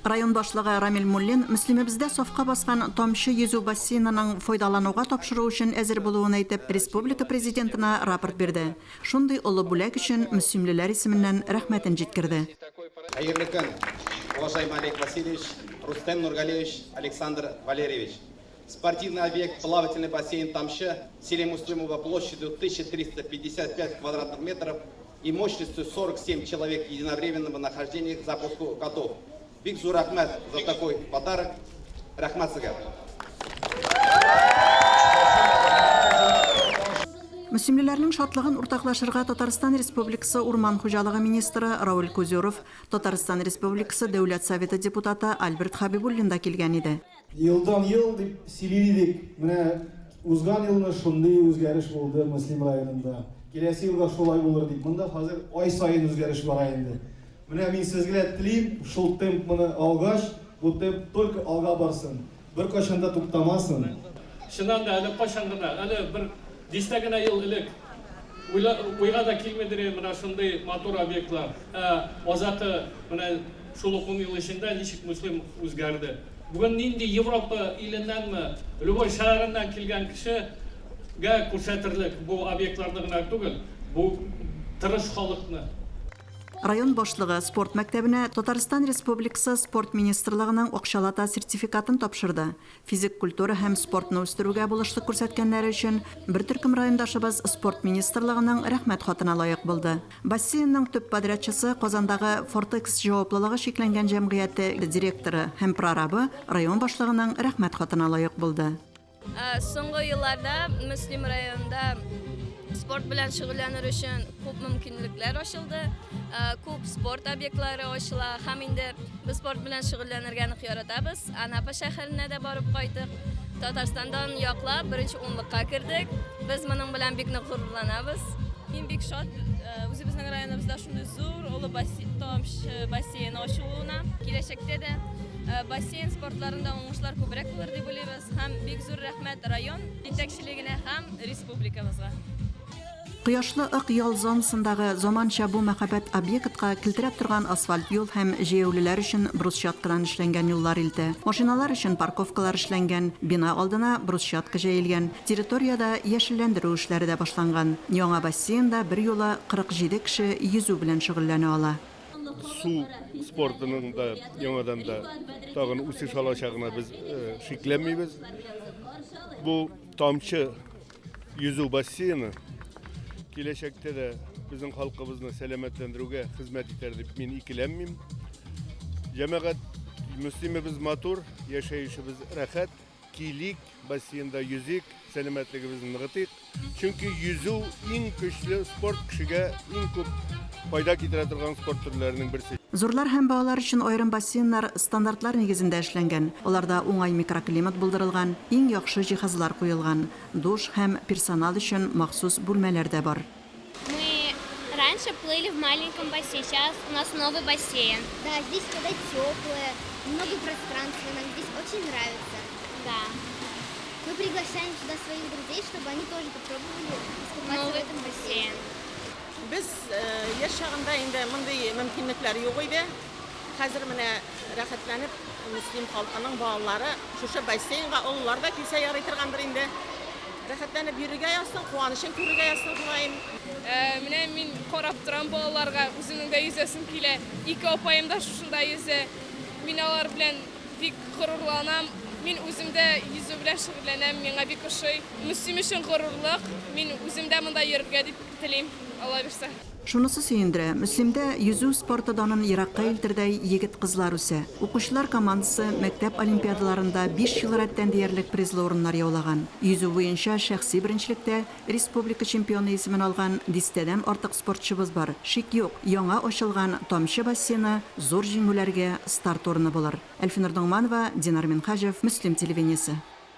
Район башлыгы Рамил Муллин Мөслимебездә сафка баскан Тамчы йөзү бассейнының файдалануга тапшыру өчен әзер булуын әйтеп, республика Президентына рапорт бирде. Шундый олы бүләк өчен мөслимлеләр исеменнән рәхмәтен җиткерде. Хәерле көн, уважаемый Олег Васильевич, Рустем Нургалиевич, Александр Валерьевич. Спортивный объект плавательный бассейн Тамчы в селе Муслимово площадью 1355 квадратных метров и мощностью 47 человек единовременного нахождения к запуску готов. Бик зур рәхмәт за такой подарок. Рәхмәт сезгә. Мөслимлеләрнең шатлыгын уртаклашырга Татарстан Республикасы урман хуҗалыгы министры Рауль Кузюров, Татарстан Республикасы Дәүләт Советы депутаты Альберт Хәбибуллин да килгән иде. Елдан-ел дип сөйли идек, менә узган елны шундый үзгәреш булды Мөслим районында. Киләсе елда шулай булыр дип. Монда хәзер ай саен үзгәреш бара инде. Менә мин сезгә телим, шул темп моны алгач, бу темп только алга барсын, беркайчан да туктамасын. Чыннан да, әле кайчан гына, әле бер дистә генә ел элек уйла, уйга да килмидер иде менә шундый матур объектлар. Ә азакы менә шул ук ун ел эчендә ничек Мөслим үзгәрде. Бүген нинди Европа иленнәнме, любой шәһәреннән килгән кешегә күрсәтерлек бу объектларны гына түгел, бу тырыш халыкны. Район башлыгы спорт мәктәбенә Татарстан Республикасы Спорт министрлыгының акчалата сертификатын тапшырды. Физик культура һәм спортны үстерүгә булышлык күрсәткәннәре өчен бер төркем райондашыбыз Спорт министрлыгының Рәхмәт хатына лаек булды. Бассейнның төп подрядчысы Казандагы Фортэкс җаваплылыгы чикләнгән җәмгыяте директоры һәм прорабы район башлыгының Рәхмәт хатына лаек булды. Соңгы елларда Мөслим районында спорт белән шөгыльләнер өчен күп мөмкинлекләр ачылды. Күп спорт объектлары ачыла һәм инде без спорт белән шөгыльләнергә нык яратабыз. Анапа шәһәренә дә барып кайттык. Татарстан данын яклап, беренче унлыкка кердек. Без моның белән бик нык горурланабыз. Мин бик шат, үзебезнең районыбызда шундый зур олы Томчы бассейны ачылуына. Киләчәктә дә бассейн спортларында уңышлар күбрәк булыр дип уйлыйбыз. Һәм бик зур рәхмәт район җитәкчелегенә һәм республикабызга. Кояшлы Ык ял зонасындагы заманча бу мәһабәт объектка келтерәп торган асфальт юл һәм җәяүлеләр өчен брусчаткадан эшләнгән юллар илтә. Машиналар өчен парковкалар эшләнгән, бина алдына брусчатка җәелгән, территориядә яшелләндерү эшләре дә башланган. Яңа бассейнда берьюлы 47 кеше йөзү белән шөгыльләнә ала. Су спортының да яңадан да тагын үсеш алачагына без э, шикләнмибез. Бу тамчы йөзү бассейны киләчәктә дә безнең халкыбызны сәламәтләндерүгә хезмәт итәр дип мин икеләнмим. Җәмәгать Мөслимебез матур, яшәешебез рәхәт. Килик, бассейнда йөзик, сәламәтлегебезне ныгытыйк. Чөнки йөзү иң көчле спорт, кешегә иң күп файда китерә торган спорт төрләренең берсе. Зурлар һәм балалар өчен аерым бассейннар стандартлар нигезендә эшләнгән, аларда уңай микроклимат булдырылган, иң яхшы җиһазлар куелган, душ һәм персонал өчен махсус бүлмәләр дә бар. Мы раньше плыли в маленьком бассейне, сейчас у нас новый бассейн. Да, здесь вода теплая, много пространства, нам здесь очень нравится. Да. Мы приглашаем сюда своих друзей, чтобы они тоже попробовали искупаться новый в этом бассейне. Без яшь чагында инде мондый мөмкинлекләр юк иде. Хәзер менә рәхәтләнеп Мөслим халкының балалары шушы бассейнга олылар да килсә ярый торгандыр инде. Рәхәтләнеп йөрергә язсын, куанычын күрергә язсын, Ходаем. Менә мин карап торам балаларга, үземнең дә йөзәсем килә. Ике апаем да шушында йөзә. Мин алар белән бик горурланам. Мин үзем дә йөзү белән шөгыльләнәм, миңа бик ошый. Мөслим өчен горурлык. Мин үзем дә монда йөрергә дип телим, Алла бирсә. Шунысы сөендерә, Мөслимдә йөзү спорты данын еракка илтердәй егет-кызлар үсә. Укучылар командасы мәктәп олимпиадаларында биш ел рәттән диярлек призлы урыннар яулаган. Йөзү буенча шәхси беренчелектә республика чемпионы исемен алган дистәдән артык спортчыбыз бар. Шик юк, яңа ачылган Тамчы бассейны зур җиңүләргә старт урыны булыр. Әлфинур Ногманова, Динар Минһаҗев, Мөслим телевидениесе.